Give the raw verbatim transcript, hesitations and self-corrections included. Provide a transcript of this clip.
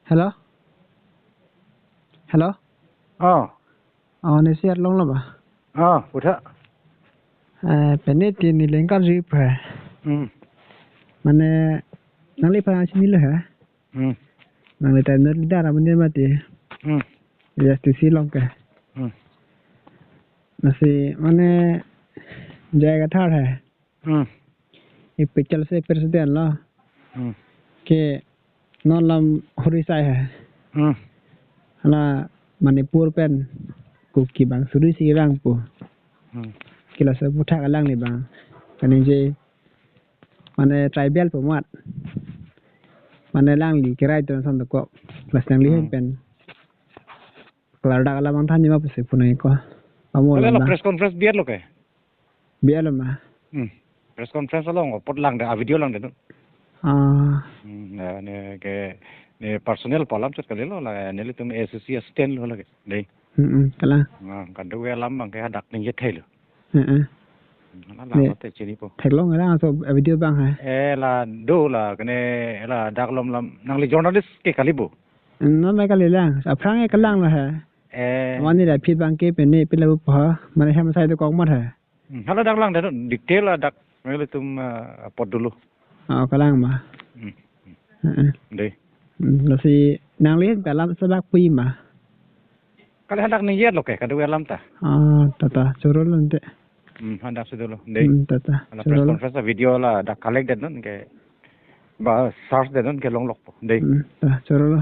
Hello? Hello? Oh. Oh, nesi arlong lo ba? Oh, putha. Eh, pini ti neli nangkarju phe. Hmm. Mane, nangliphan chinilo he? Hmm. Nangli ta nut leader amonit mati. Hmm. Yes, T C along ke. Hmm. Lasi, mane, J I Kathar he. Hmm. Ipikchal se president lo. Hmm. Ke non lam huri sai he. Hmm. Hala Manipur pen Kuki abang suri si vang pu. Hmm. Ke laso aputhak alangli abang kaningje, mane tribal pu amat. Mane alangli kerai atum ason dokok. Lasi nangli Hmm. ahin pen klardak alam nangthanji ma pusi pu nangji ko. Amo Kali alam lo da. Press conference bi-et lo ke? Bi-et lo ma? Hmm. Press conference along apot langdet, a video langdet non. Ah. Hmm, ya, ne ke, ne personal pu alam chot kalilo la, nelitum A C C a stand lo lake. Dei. Hmm, hmm, kalang. Nah, kadokave alam abang ke hadak ningje thai lo. Hmm, hmm. Hmm, hala Ne. Alam te chinipo. Theklong lang so a video abang he. Eh, la do la kene la dak lom lam nangli journalist ke kali bo. Hmm, non mai kali lang. Aphrang ke kalang lo he. Eh. Mane la phi abang ke pene pila bu pha. Mane hem sai dokok mat he. Hmm, hala dak langdet non, detail ladak nelitum, eh, apot dolo. Oh, kalang ma. Hmm. Heeh. Dei. Hmm, lasi nangli ahin pen alam sabak pu ma? Kali hadak ningje lo ke, kadokave alam ta. Ah, tata, choro lo ante. Hmm, hadak si dolo. Dei. Hmm, tata, hala choro press lo. Conference a video ladak collect det non ke. Ba search det non ke longlokpo. Dei. Hmm, ta, choro lo.